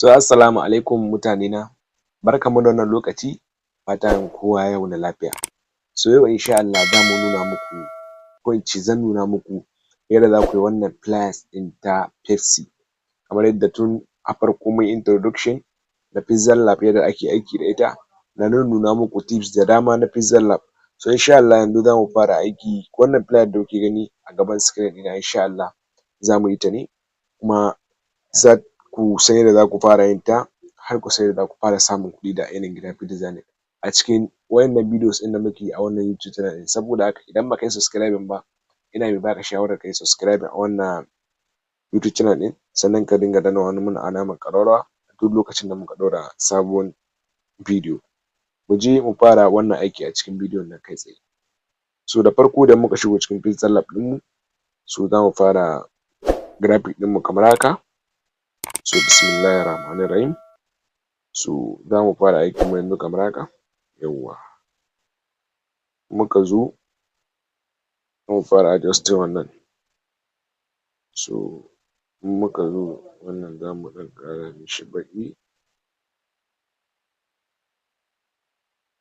To assalamu alaikum mutane na, barkanmu da wannan lokaci, fatan kowa ya wuni lafiya. So yau insha Allah zamu nuna muku, ko ince zan nuna muku yadda zaku yi wannan flyers ɗin ta Pepsi. Kamar yadda tun a farko munyi introduction na Pixel Lab, yadda ake aiki da ita, na nunnuna muku tips da dama na Pixel Lab. So insha Allah yanzu zamu fara aiki. Wannan flyer da kuke gani a gaban screen ɗina, insha Allah zamu yi ta ne, kuma za ku san yadda zaku fara yin ta, har ku san yadda zaku fara samun kuɗi da irin graphic designing a cikin waƴannan videos ɗin da muke yi a wannan YouTube channel ɗin. Saboda haka idan baka yi subscribing ba, ina mai baka shawarar kayi subscribing a wannan YouTube channel ɗin, sannan ka dinga danna wani mana alamar ƙararrawa duk lokacin da muka ɗaura sabon video. Mu je mu fara wannan aiki a cikin bidiyon nan kai tsaye. So da farko, idan muka shigo cikin Pixel Lab ɗinmu, so zamu fara graphic ɗinmu kamar haka. So bismillahir rahmanir rahim. So zamu fara aikin mu yanzu kamar haka. Yawwa, muka zo zamu fara adjusting wannan. So in muka zo wannan, zamu ɗan ƙara mishi baƙi.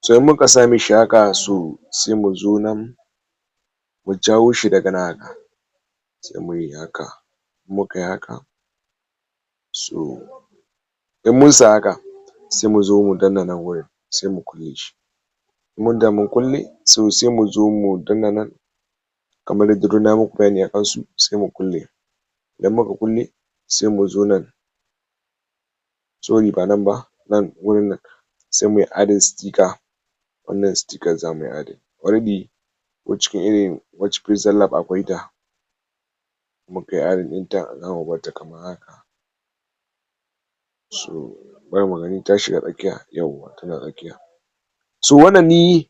So in muka sa mishi haka, so sai mu zo nan mu jawo shi daga nan haka, sai muyi haka. In muka yi haka, so in mun sa haka, sai mu zo mu danna nan wurin, sai mu kulle shi. Mun riga mun kulle. So sai mu zo mu danna nan, kamar yadda duk na muku bayani akan su, sai mu kulle. Idan muka kulle, sai mu zo nan, sorry, ba nan ba, nan wurin nan, sai muyi adding sticker. Wannan sticker zamu yi adding, already ko cikin irin wacce Pixel Lab akwai ta. Muka yi adding ɗinta, zamu barta kamar haka. So bari mu gani, ta shiga tsakiya. Yawwa, tana tsakiya. So wannan ni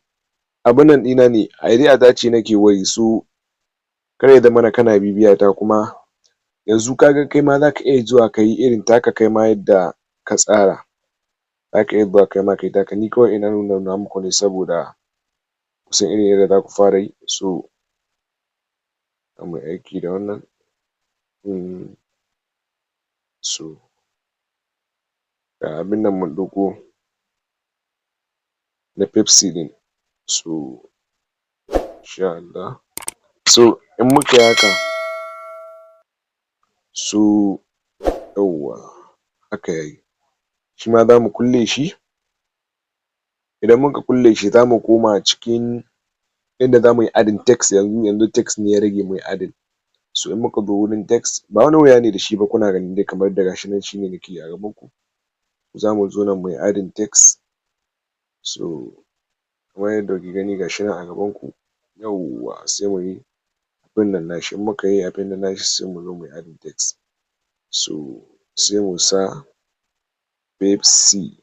abun nan ɗina ne, idea ta ce nake wai. So kar ya zamana kana bibiya ta, kuma yanzu kaga kaima zaka iya zuwa kayi irin taka kaima yadda ka tsara. Zaka iya zuwa kaima kayi taka. Ni kawai ina nuna muku ne saboda kusan irin yadda zaku fara yi. So zamuyi aiki da wannan. So ga abin nan mun ɗauko na Pepsi ɗin. So insha Allah, so in muka yi haka, so yawwa, haka yayi. Shima zamu kulle shi. Idan muka kulle shi, zamu koma cikin inda zamuyi adding text. Yanzu text ne ya rage muyi adding. So in muka zo wurin text, ba wani wuya ne da shi ba, kuna gani dai kamar yadda gashi nan shine nake yi a gaban ku. Zamu zo nan muyi adding text. So kamar yadda kuke gani, gashi nan a gaban ku. Yawwa, sai muyi abin nan nashi. In muka yi abin nan nashi, sai mu zo muyi adding text. So sai mu sa Pepsi.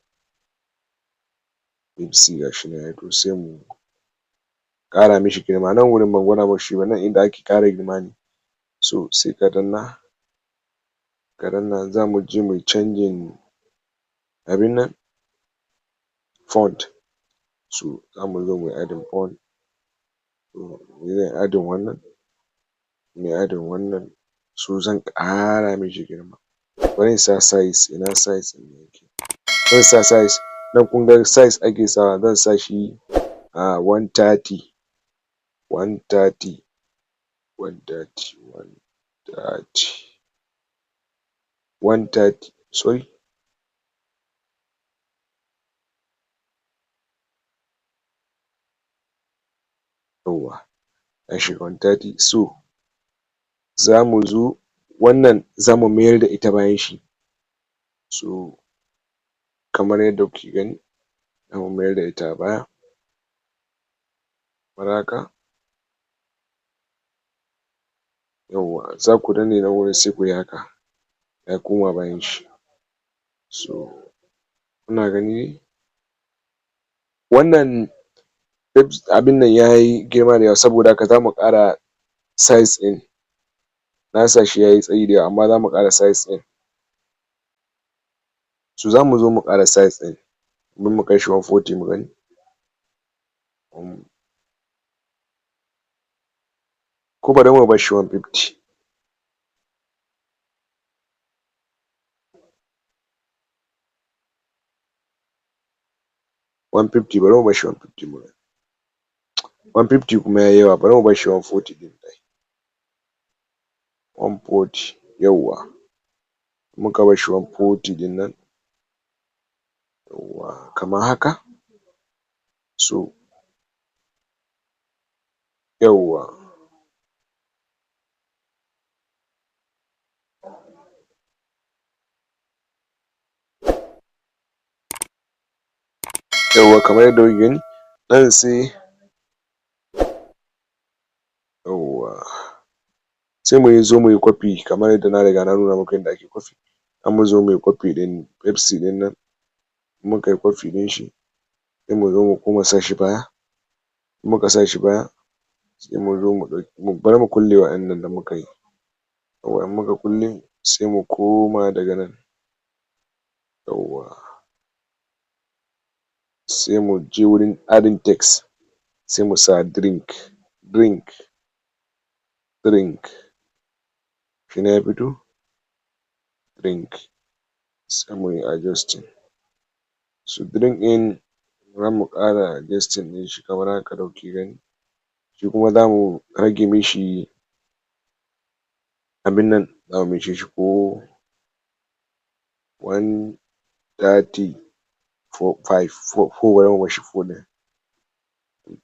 Pepsi gashi nan ya fito. Sai mu ƙara mishi girma. Nan wurin ban gwada muku shi ba, nan inda ake ƙara girma ne. So sai ka danna, ka danna. Zamu je muyi changing abin nan, font. So zamu zo muyi adding font. So zan adding wannan, muyi adding wannan. So zan ƙara mishi girma. Bari in sa size. Ina size ɗin yake? Zan sa size nan. Kun ga size ake sawa. Zan sa shi a 130, 130, 130, 130, 130, sorry. Yawwa, ya shiga 130. So zamu zo wannan, zamu mayar da ita bayan shi. So kamar yadda kuke gani, zamu mayar da ita a baya kamar haka. Yawwa, zaku danne nan wurin, sai kuyi haka, ya koma bayan shi. So kuna gani, wannan abin nan yayi girma da yawa. Saboda haka zamu ƙara size ɗin. Na sa shi yayi tsayi da yawa, amma zamu ƙara size ɗin. So zamu zo mu ƙara size ɗin, bari mu kai shi 140 mu gani. Ko bari mu barshi 150. 150, bari mu barshi 150 mu gani. 150 kuma yayi yawa, bari mu barshi 140 ɗin dai. 140, yawwa. Muka barshi 140 ɗin nan, yawwa, kamar haka. So yawwa, yawwa, kamar yadda kuke gani nan, sai yawwa, sai mu zo muyi copy. Kamar yadda na riga na nuna muku yadda ake copy, zamu zo muyi copy ɗin Pepsi ɗin nan. Muka yi copy ɗin shi, sai mu zo mu kuma sa shi baya. Muka sa shi baya, sai mu zo mu ɗauki, bari mu kulle wa'innan da muka yi. Yawwa, in muka kulle, sai mu koma daga nan. Yawwa, sai mu je wurin adding text, sai mu sa "drink, drink, drink". Shine ya fito "drink". Sai muyi adjusting. So "drink" ɗin zamu ƙara adjusting ɗin shi kamar haka da kuke gani. Shi kuma zamu rage mishi abin nan, zamu maishe shi ko 134, 5, 4, 4. Bari mu barshi 4 ɗin,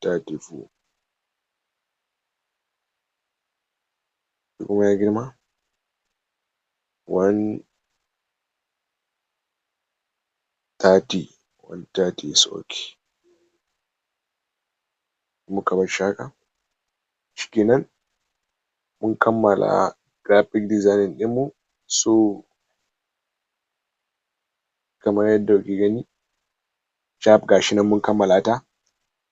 34 kuma ya girma. 130, 130 is okay. Muka barshi haka, shikenan, mun kammala graphic designing ɗin mu. So kamar yadda kuke gani, sharp, gashi nan mun kammala ta,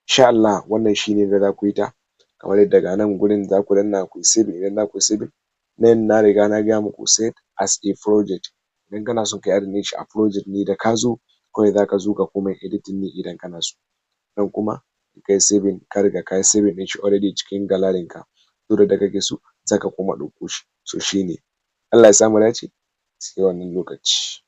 insha Allah. Wannan shine yadda zaku yi ta. Kamar yadda ga nan gurin zaku danna kuyi saving idan zakuyi saving. Nan na riga na gaya muku, save as a project. Idan kana son kayi adding ɗin shi a project ne, da ka zo kawai zaka zo ka koma editing ne idan kana so. Nan kuma kayi saving, ka riga kayi saving ɗin shi already cikin gallery ka. Duk da kake so, zaka koma ɗauko shi. So shine, Allah ya sa mu dace, sai wannan lokaci.